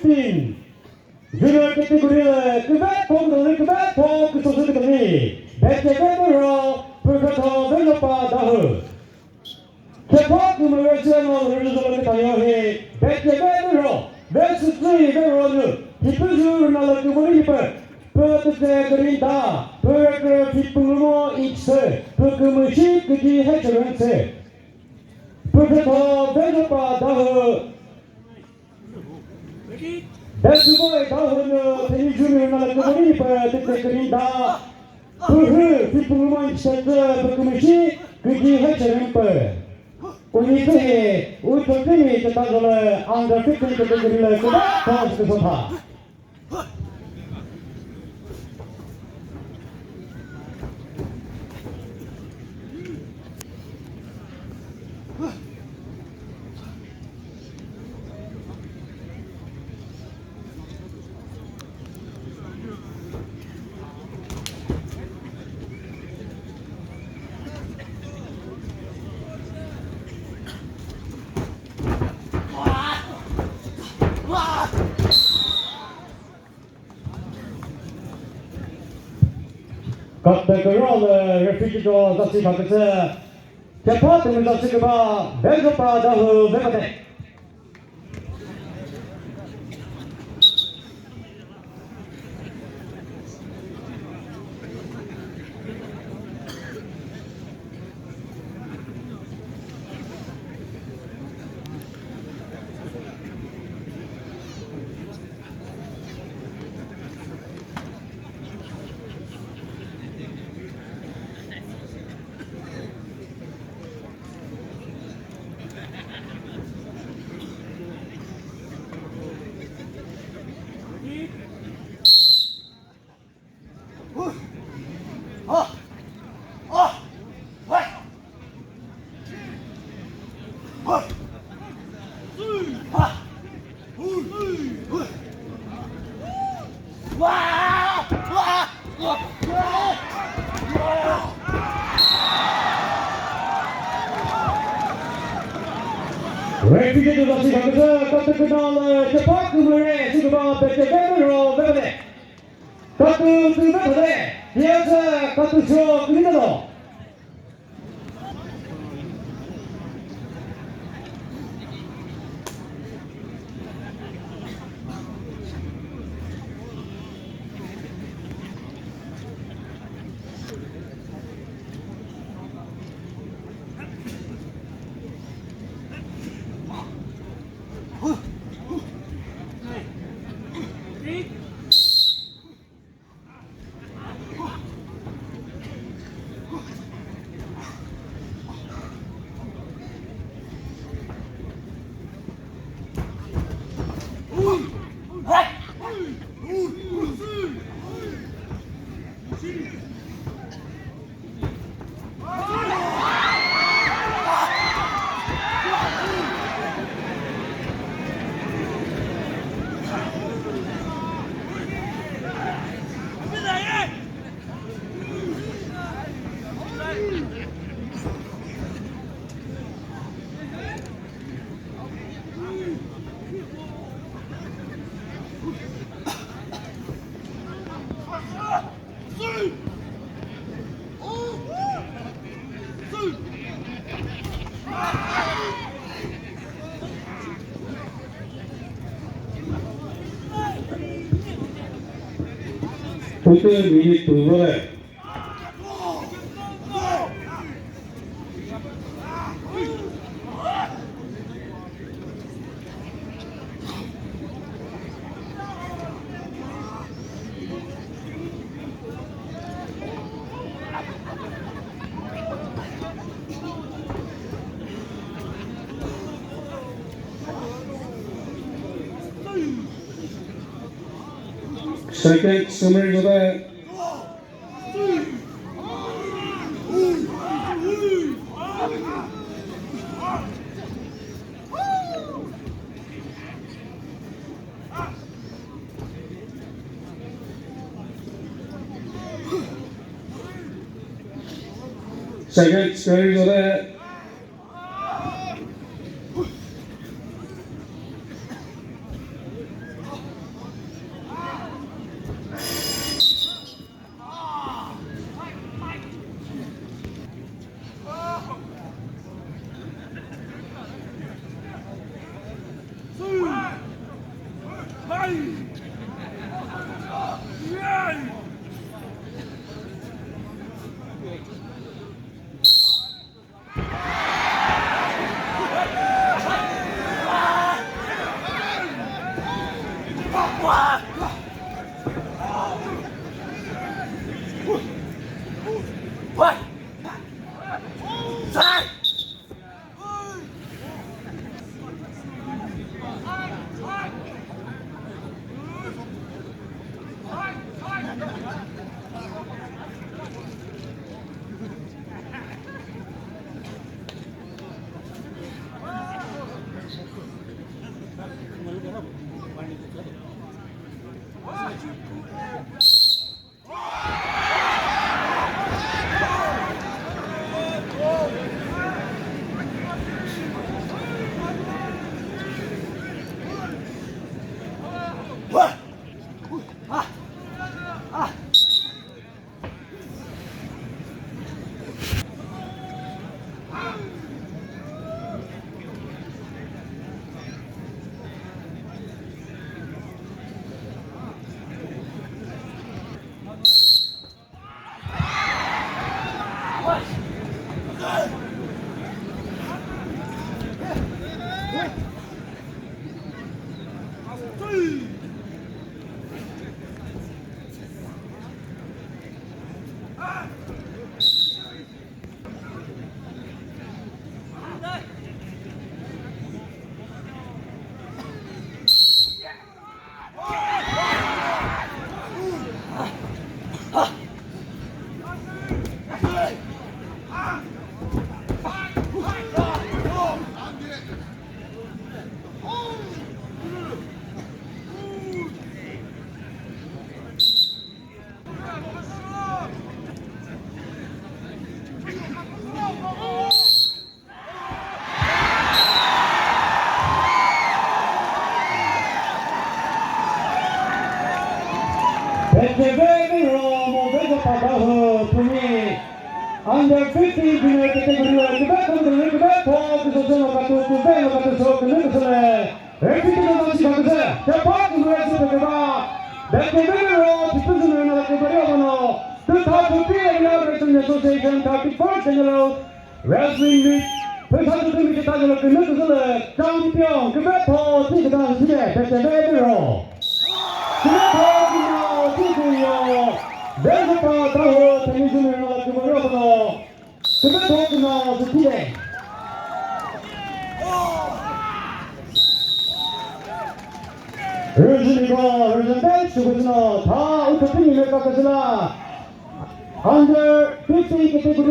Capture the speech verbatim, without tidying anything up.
Fifteen. Junior category lü küvetho kütali, küvetho küsosü kütali. Bethe Vemero, Pükretho Velopa Dawhuo. Kepha kümüre seno rüzü lü kütayo hi, Bethe Vemero, Vesütsüyi Vero lü, Hipüzü rüna lü kümüre hipü, pü tütse kürinda, pü rekre fipüngumo inch sü, pü kümüshi küji hechürün sü. Pükretho Velopa Dawhuo. Bethe Vemero Dawhuo nü theni junior na lü kümüre pü tütse kürinda. Pühü fipüngumo inch sü pü kümüshi küji hechürün pü. Uni pühi, u chokimi tüta zolü under fifteen category lü küta, toss küsotha. Kate kürolü referee cho zasi khaküsü. Kepha tümü zasi küba, Velopa Dawhuo vekate. Referee cho zasi khaküsü, kate künalü, kepha kümüre, sü küba, Bethe Vemero vekate. Katu tüve thale, piyasa katu sho künita lo. Pute minute püvale. Second summary today. Second summary today. Pekeve ro mo ve ko pa ba ho puni. Under fifteen junior category le kebe ko le kebe ko ko so so ka to ko ve ko so ko le ko le. Repeat ko si ka ko. Te pa ko le so ko ba. Pekeve ro ti ko junior na ko ba ro no. Two thousand fifteen Association thirty-fourth General Wrestling Meet, phe sa tu mi kita jalo kinu tu le champion, kebe tho ti kita si le, te te be ro. Kebe tho ti no, ti ti yo. Be sa pa ta ho, te ni junior na la kebe ro no. Kebe tho ti no, ti ti le. Rüzhi ni ko, rüzhi be, su ko no, ta, u te ni le ka ka la. Under fifteen category.